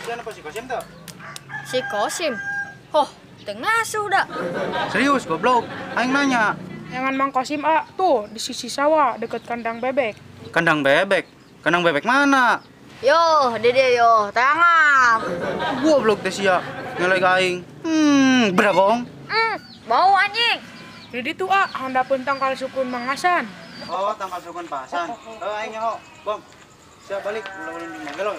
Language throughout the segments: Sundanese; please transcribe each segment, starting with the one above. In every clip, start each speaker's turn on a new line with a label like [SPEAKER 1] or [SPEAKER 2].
[SPEAKER 1] Siapa si Kosim tuh?
[SPEAKER 2] Si Kosim? Oh, tengah sudah.
[SPEAKER 1] Serius goblok, aing nanya.
[SPEAKER 3] Jangan Mang Kosim ah, tuh di sisi sawah deket kandang bebek.
[SPEAKER 1] Kandang bebek? Kandang bebek mana?
[SPEAKER 2] Yo, dede yo, tengah.
[SPEAKER 1] Goblok teh sia, ngelai ka aing. Beragong.
[SPEAKER 2] Bau anjing.
[SPEAKER 3] Jadi tuh ah, handapeun tangkal sukun Mang Hasan.
[SPEAKER 1] Oh, tangkal sukun Pak Hasan. Oh, aing nyaho. Bom. Siap balik, ulah-ulah di manggel.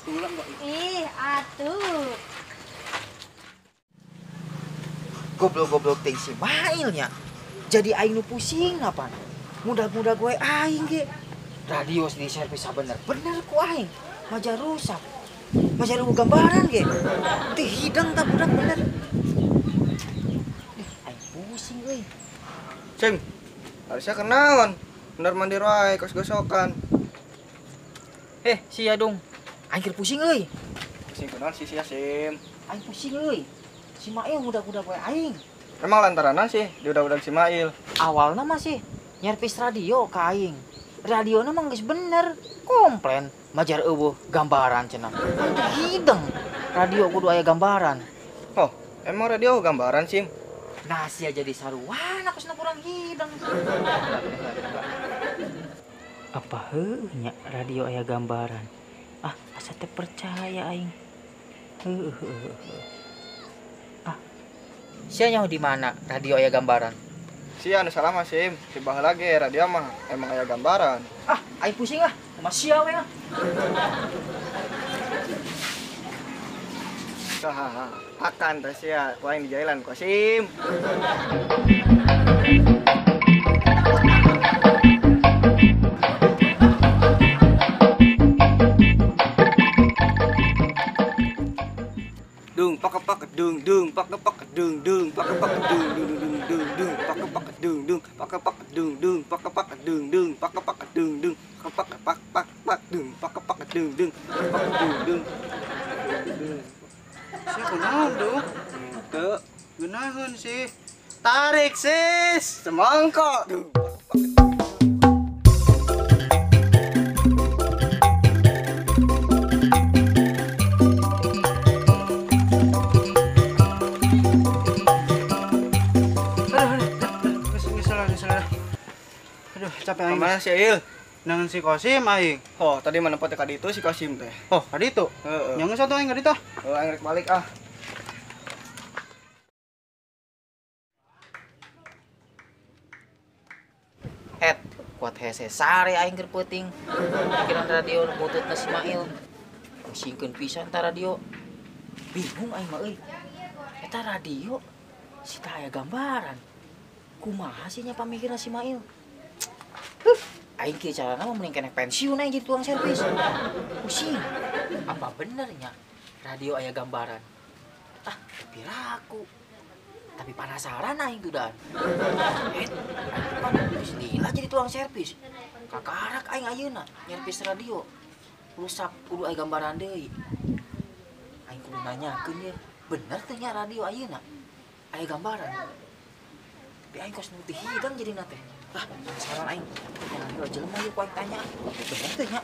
[SPEAKER 1] Ulah enggak.
[SPEAKER 2] Ih, atuh.
[SPEAKER 4] Goblok-goblok ting si Mailnya. Jadi aing nu pusing apa? Mudah-mudah gue aing ge. Radio di servis bener-bener ku aing. Maja rusak. Maja lu gambaran ge. Teh hidang tak budak bener. Aing pusing euy.
[SPEAKER 5] Cing, harusnya kenaon. Bener mandi wae kos gosokan.
[SPEAKER 4] Sia dong. Aing keur pusing euy.
[SPEAKER 5] Pusing kunaon sih sia, Sim?
[SPEAKER 4] Aing pusing euy. Si Mail mudah-mudah gue aing.
[SPEAKER 5] Emang lantaranan sih diudah-udah si Mail.
[SPEAKER 4] Awalna mah sih nyervis radio ka aing. Radiona mah geus bener, komplain majar eueuh gambaran cenah. Teu hideng. Radio kudu aya gambaran.
[SPEAKER 5] Oh, emang radio gambaran Sim?
[SPEAKER 4] Nah, sia jadi saruana kosna kurang hideng. Apa heueuh nya radio aya gambaran? Ah, asa teu percaya aing. Heueuh. Ah. Sia nyaho di mana radio aya gambaran?
[SPEAKER 5] Sia anu salah mah Sim, si baheula ge radio mah emang aya gambaran.
[SPEAKER 4] Ah, aing pusing ah, kumaha sia we ah.
[SPEAKER 5] Hahaha, akan teh sia, ku aing dijailan ku Sim. Dung pak pak dung dung pak pak dung dung pak pak dung dung dung dung dung pak pak dung dung pak pak dung dung pak pak dung dung pak pak dung dung pak pak pak pak dung pak pak dung dung pak dung dung.
[SPEAKER 1] Sia kunaon duh? Teu geunaheun sih. Tarik sis,
[SPEAKER 5] semangka.
[SPEAKER 1] Aduh, capek aing.
[SPEAKER 5] Mana si Il?
[SPEAKER 1] Nangan si Kosim aing.
[SPEAKER 5] Oh, tadi mana pote ka ditu si Kosim teh.
[SPEAKER 1] Oh, ka ditu?
[SPEAKER 5] Heeh.
[SPEAKER 1] Nyangeun satu aing ka ditu.
[SPEAKER 5] Heuh, aing rek balik ah.
[SPEAKER 4] Het, kuat hese sare aing keur peuting. Pikiran radio nu bututna si Mail. Pusingkeun pisan ta radio. Bingung aing mah euy. Eta radio si tah aya gambaran. Kumaha sih nya pamikirna si Mail? Aing kieu carana mah mending keneh pensiun aing jadi tukang servis. Pusing. Apa benernya radio aya gambaran? Ah, piraku. Tapi penasaran aing tuh dan. Aing pan geus lila jadi tukang servis. Kakarak aing ayeuna nyervis radio. Rusak kudu aya gambaran deui. Aing kudu nanyakeun ye, bener teh nya radio ayeuna aya gambaran. Tapi aing kos nu teu hidang jadina teh. Ah, penasaran aing. Jangan heula jelema ieu ku aing tanya. Bener teh nya.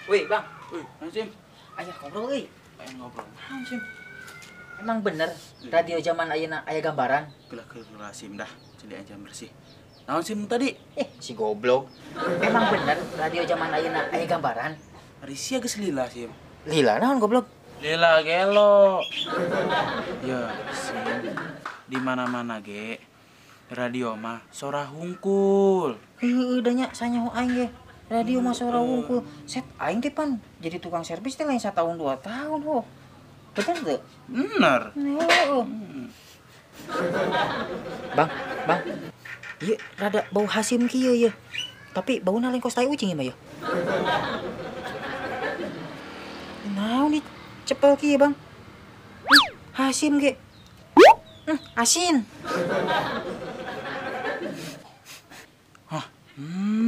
[SPEAKER 4] Wih, Bang.
[SPEAKER 1] Wih, Sim.
[SPEAKER 4] Ayo ngobrol euy.
[SPEAKER 1] Pengen ngobrol. Naon, Sim?
[SPEAKER 4] Emang bener radio zaman ayeuna aya gambaran?
[SPEAKER 1] Gelah-gelah Sim dah, jadi aja bersih. Naon Sim tadi?
[SPEAKER 4] Si goblok. Emang bener radio zaman ayeuna aya gambaran?
[SPEAKER 1] Ari sia geus lila Sim.
[SPEAKER 4] Lila naon goblok?
[SPEAKER 1] Lila gelo. Ya, Sim. Di mana-mana ge radio mah sora hungkul.
[SPEAKER 4] Heueuh da nya sanyaho aing ge. Radio mah sora hungkul. Set aing teh pan jadi tukang servis teh lain satahun 2 tahun ho. Bener teu?
[SPEAKER 1] Bener.
[SPEAKER 4] Heeh. Bang, Bang. Ieu rada bau hasim kieu ye. Tapi bauna lain kos tai ucing ieu mah ye. Naon cepel kieu, Bang? Hasim ge. Asin.
[SPEAKER 1] Hah,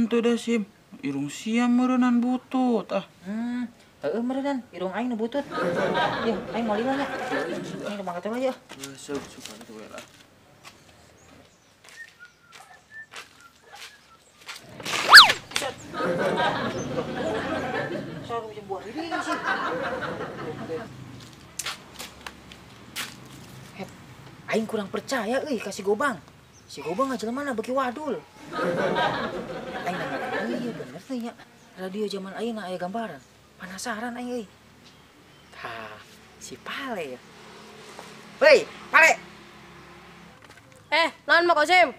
[SPEAKER 1] tuh dah Sim. Irung sia meureunnan butut ah.
[SPEAKER 4] Heeh meureunnan, irung aing nu butut. Yeuh, aing moal lila nya. Aing mangkat heula yeuh.
[SPEAKER 1] Geus suka kitu we lah.
[SPEAKER 4] Saru jeung buah diri sih. Het, aing kurang percaya euy ka si Gobang. Si Gobang ngajelema beuki wadul. Aing nanya, iya bener teh nya. Radio zaman ayeuna aya gambaran. Penasaran aing euy. Tah, si Pale ya. Hei, Pale.
[SPEAKER 3] Naon Mak Kosim?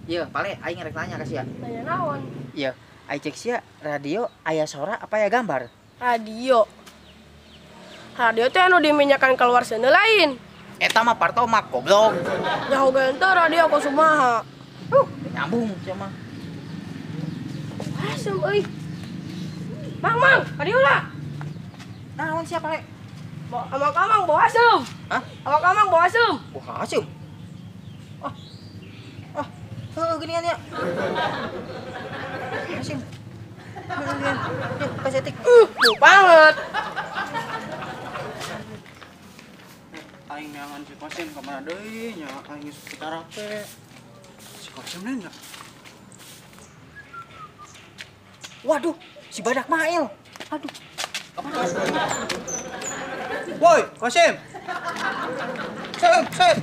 [SPEAKER 4] Iya, Pale, aing rek nanya ka sia.
[SPEAKER 3] Nanya naon?
[SPEAKER 4] Iya, aing cek sia radio aya sora apa aya gambar?
[SPEAKER 3] Radio. Radio teh anu diminyakan keluar seuneu lain.
[SPEAKER 4] Eta mah partomak goblok.
[SPEAKER 3] Jauh gente radio kumaha.
[SPEAKER 4] Nyambung sia mah.
[SPEAKER 3] Asem euy. Mang, mang, ka dieu lah.
[SPEAKER 4] Naon sia Pale?
[SPEAKER 3] Awak amang bawa asem.
[SPEAKER 4] Hah?
[SPEAKER 3] Awak amang bawa asem.
[SPEAKER 4] Bawa asem. Ah. Ah, heuh geuningan nya. Asem. Geuningan. Yuk, kasetik.
[SPEAKER 3] Bau banget.
[SPEAKER 1] Aing neangan si Kosim ka mana deui nya, aing geus kitarape. Si Kosim lain nya.
[SPEAKER 4] Waduh, si Badak Mail. Aduh.
[SPEAKER 1] Woi, Kosim. Sim, sim.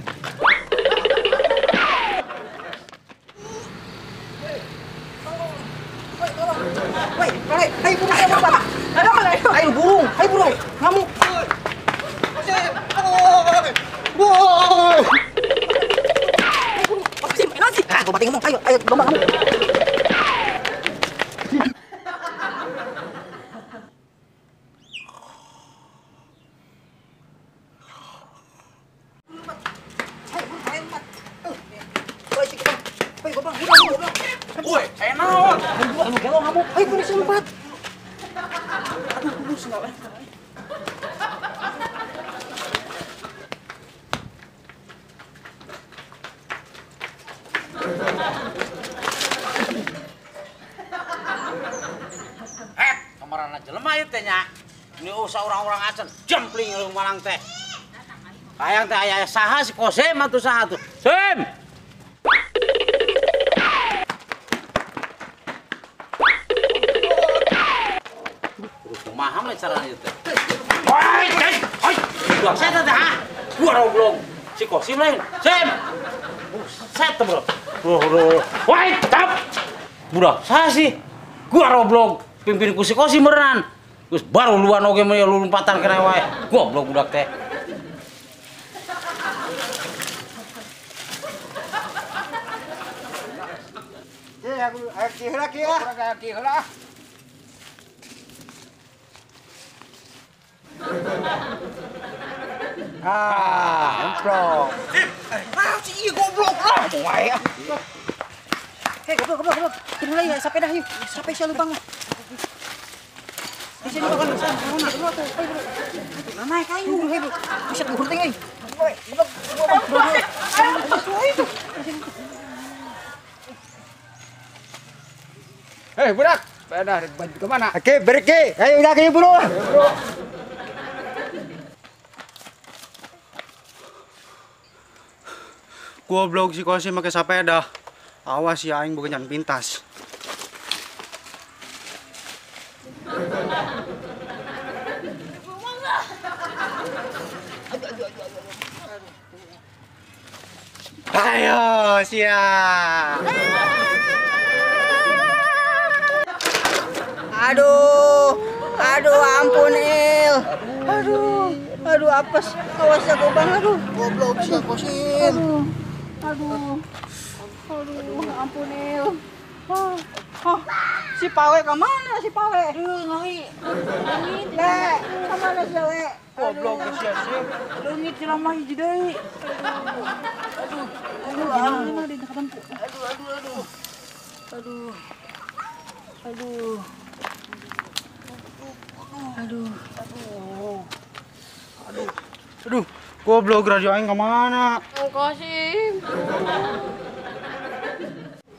[SPEAKER 4] Woi, Pale, ayo burung, ayo burung. Ayo burung, ayo burung. Ngamuk.
[SPEAKER 1] Kosim. Woi.
[SPEAKER 3] Kosim, enak sih.
[SPEAKER 4] Ah, gua mati ngomong. Ayo, ayo lomba ngamuk.
[SPEAKER 1] Woi, aya naon?
[SPEAKER 4] Anu gelo ngamuk. Ayo kudu lompat.
[SPEAKER 1] Aduh, kudu sendal.
[SPEAKER 6] Kamarana jelema ieu teh nya. Ini usah orang-orang acan jempling lu malang teh. Hayang teh aya saha si Kosim atuh saha tuh. Sim. Kumaha mah carana ieu teh? Woi, cai. Oi, budak saya teh ha. Gua goblok. Si Kosim lain. Sim. Buset bro. Bro. Woi, tap. Budak saha sih? Gua goblok. Pimpin ku si Kosim beneran. Geus baru luan oge mah lompatan kana wae. Goblok budak teh.
[SPEAKER 1] Ye, aku aki heula ki ah. Urang aki heula ah. Ah, emplok.
[SPEAKER 6] Ah, si ieu goblok lah.
[SPEAKER 4] Ngomong wae ah. Hei, goblok, goblok, goblok. Turun heula ya, sepeda yuk. Sampai sia lubang lah. Di sini makan sana, mana? Dulu atuh, ayo bro. Nah, naik ayo, ayo bro. Buset luhur teh euy. Woi, goblok, goblok. Ayo,
[SPEAKER 7] Hei, budak. Sepeda baju ke mana?
[SPEAKER 1] Oke, break ke. Ayo udah ke bro.
[SPEAKER 7] Bro.
[SPEAKER 1] Goblok si Kosim make sepeda. Awas ya aing bukan pintas. Ayo, siap.
[SPEAKER 4] Aduh, aduh ampun El. Aduh, aduh apes. Awas ya Gobang, aduh.
[SPEAKER 1] Goblok si Kosim.
[SPEAKER 4] Aduh, aduh, aduh, ampun El. Oh, oh, si Pale kemana si Pale? Aduh, ngeri. Leungit, Le. Kemana si Le?
[SPEAKER 1] Goblok si Sim.
[SPEAKER 4] Leungit ceramah hiji deui. Aduh, aduh, aduh, aduh, aduh, aduh, aduh, aduh, aduh, aduh,
[SPEAKER 1] aduh, aduh, goblok radio aing kemana?
[SPEAKER 3] Kosim.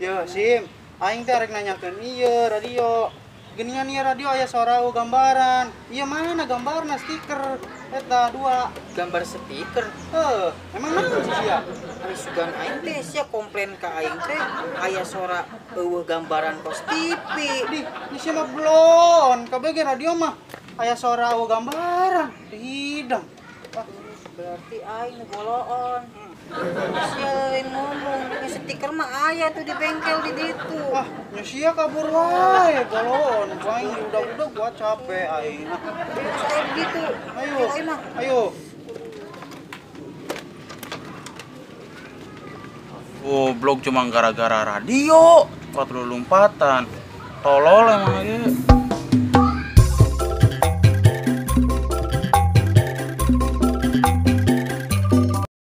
[SPEAKER 1] Yo, Sim, aing teh rek nanyakeun ieu radio. Geuningan ieu radio aya suara gambaran. Ieu mana gambarna stiker? Eta dua
[SPEAKER 4] gambar stiker.
[SPEAKER 1] Heuh, emang naon sih sia?
[SPEAKER 4] Ari sugan aing teh sia komplain ka aing teh aya sora eueuh gambaran kos TV.
[SPEAKER 1] Di, di sia mah belon, kabeh radio mah aya sora eueuh gambaran. Hidang.
[SPEAKER 4] Wah, berarti aing nu boloon. Sia lain ngomong, di stiker mah aya tuh di bengkel di ditu.
[SPEAKER 1] Ah, nya sia kabur wae, boloon. Aing udah-udah gua capek aing.
[SPEAKER 4] Terus aing gitu.
[SPEAKER 1] Ayo. Ayo.
[SPEAKER 6] Goblok cuma gara-gara radio, kuat lu lompatan. Tolol emang ieu.